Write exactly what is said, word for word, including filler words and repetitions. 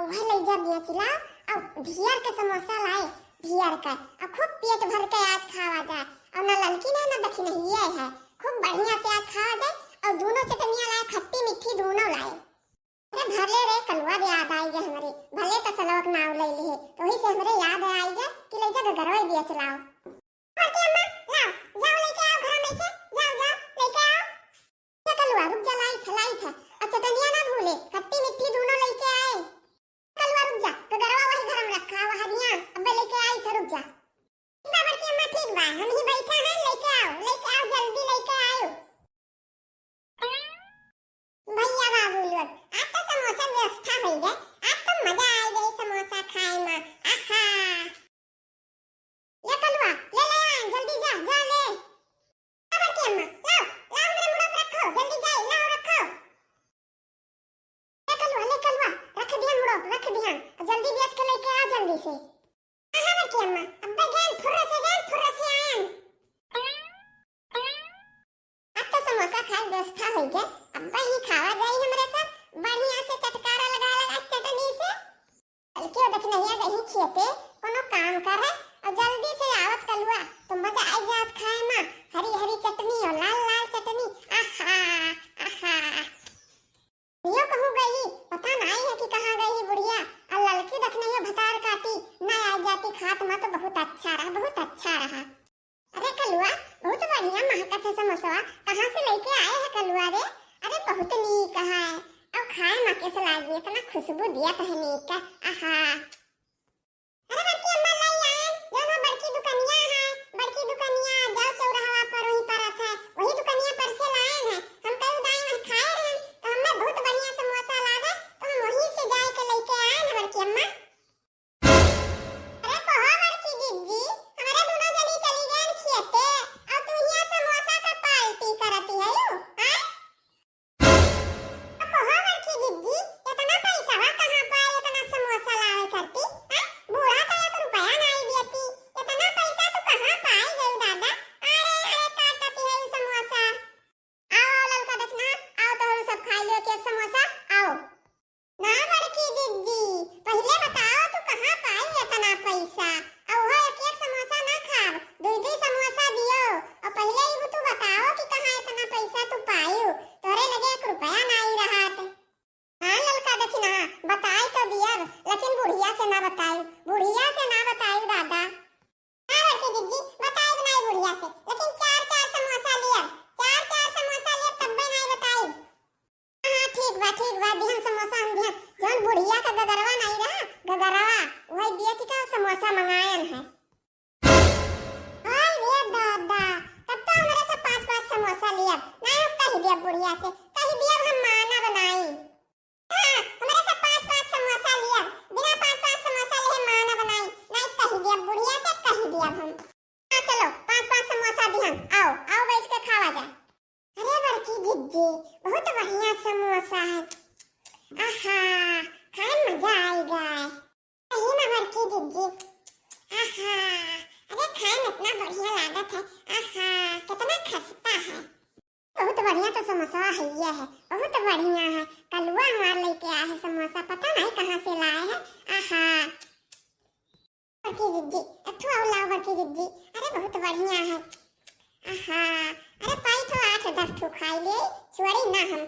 वह लइ जा बेच लाओ, अउ भियर के समोसा लाए, भियर के, अउ खूब पेट भर के आज खावा जाए। अउ ना ललकी ना, ना दखिनहिया है, खूब बढ़िया से आज खावा जाए। अउ दूनो चटनिया लाए, खट्टी मीठी दूनो लाए। अरे भले रे कलुआ भी याद आई गए हमरे, भले तो सलवा के नाव ले लिए, तो वही से हमरे याद आई गए कि लइ जा गगरवा बेच लाओ। बड़की अम्मा, लाओ, जाओ लेके आओ घर में से, जाओ, जाओ, लेके आओ। ये कलुआ, रुक जा, लाइट है, लाइट है। अच्छा, चटनिया ना भूले, खट्टी मीठी दूनो लेके आए। कलुआ, रुक जा, तो गरवा वही घर में रखा, वहाँ दिया, अब्बे लेके आई थे, रुक जा। ठीक बा बड़की अम्मा, ठीक बा, हम ही बैठा है, लेके आओ, लेके आओ, जल्दी लेके आओ। भैया बाबू लोग, आज तो समोसा व्यवस्था होई गए, आज तो मजा आई गई समोसा खाए में। आहा। ये कलुआ, ले ले आए, जल्दी जा, जा ले। आ बड़की अम्मा, लाओ, लाओ हमरे मुड़ा पे रखो, जल्दी जाए, लाओ रखो। ले कलुआ, ले कलुआ, रख दिया मुड़ो, रख दिया, जल्दी बेच के लेके आ जल्दी से। हाँ, हाँ, बड़की अम्मा, अब्बे गैन फुर्र से, गैन फुर्र से आयन। अब तो समोसा खाए व्यवस्था होई गए, अब्बे ही खावा जाई हमरे सब, बढ़िया से चटकारा लगा लगा चटनी से। बल्कि वो दखिनहिया गई खेते, कोनो काम करे, और जल्दी से आवत कलुआ, तो मजा आई जात खाए में, हरी हरी चटनी और लाल लाल चटनी, आहा, आहा। यो कहूँ गई, पता नाई है कि कहाँ गई ही बुढ़िया। और ललकी दखिनहियो भतार काटी, ना आ जाती खात में तो बहुत अच्छा रहा, बहुत अच्छा रहा। अरे कलुआ, बहुत बढ़िया महकत है समोसवा, कहाँ से लेके आए है कलुआ रे? अरे बहुत नीक है, और खाए में कैसे लागी, इतना खुशबू दिया तो है नीक का, आहा। अरे बड़की अम्मा लाई आए, जौन वो बड़की दुकनिया है, बड़की दुकनिया जो चौराहा पर वहीं परत है, वही दुकनिया पर से लाए हैं। हम कई दाई वहीं खाए रहन, तो हमें बहुत बढ़िया समोसा लागे, तो हम वहीं से जाए के लेके आए हैं बड़की अम्मा। अरे कहो बड़की जिज्जी, हमारे दोनों जनी चली गए खेते, और तू यहाँ समोसा का पार्टी करती है यू, हैं? अब कहो बड़की जिज्जी, इतना पैसा कहाँ पाए, इतना समोसा लावे करती, हैं? बूढ़ा तो एक रुपया नाई देती, इतना पैसा तू कहाँ पाए गई दादा? अरे, अरे, काटती है यू समोसा। आओ, आओ, ललका दखिनहा, आओ, तोहरो सब खाई लियो एक एक समोसा, आओ। ना बड़की जिज्जी, पहिले बताओ तू कहाँ पाई इतना पैसा? और वो एक एक समोसा ना खाब, दुई दुई समोसा दियो। और पहिले ई तू बताओ कि कहाँ इतना पैसा तू पायू? तोरे लगे एक रुपया नाई रहत। हाँ ललका दखिनहा, बताई तो दियब, लेकिन बुढ़िया से ना बताई, बुढ़िया से ना बताई दादा। हाँ बड़की जिज्जी, बताइब नाई बुढ़िया से, लेकिन चार चार समोसा लियब, चार चार समोसा लियब, तब्बे नाई बताइब। हाँ, हाँ, ठीक बा, ठीक बा, दिहन समोसा हम दिहन, जौन बुढ़िया का गगरवा नाई रहा, गगरवा, वही बेच के समोसा मंगायन है। हाय रे दादा, तब तो हमरे से पाँच पाँच समोसा लियब, नाई हम कही दियब बुढ़िया से, कही दियब हम मानब नाई। हाँ, हमरे से पाँच पाँच समोसा लिया, बिना पाँच पाँच समोसा लिए मानब नाई, नाई कही दिया, बुढ़िया से कही दिया हम। हाँ, चलो, पाँच पाँच समोसा दिहन, आओ, आओ बैठ के खावा जाए। अरे बड़की जिज्जी, बहुत बढ़िया समोसा है। आहा, खाए में मजा आई गए। सही में बड़की जिज्जी, आहा, अरे खाए में इतना बढ़िया लागत है, आहा, कितना खस्ता है। बहुत बढ़िया तो समोसा है, ये है, बहुत बढ़िया है। कलुआ हमार लेके आए है समोसा, पता नहीं कहाँ से लाए है। आहा। बड़की जिज्जी, एक ठो और लाओ बड़की जिज्जी। अरे बहुत बढ़िया है। आहा। अरे पाई ठो आठ दस ठो खाई ले, छोड़ी ना हम।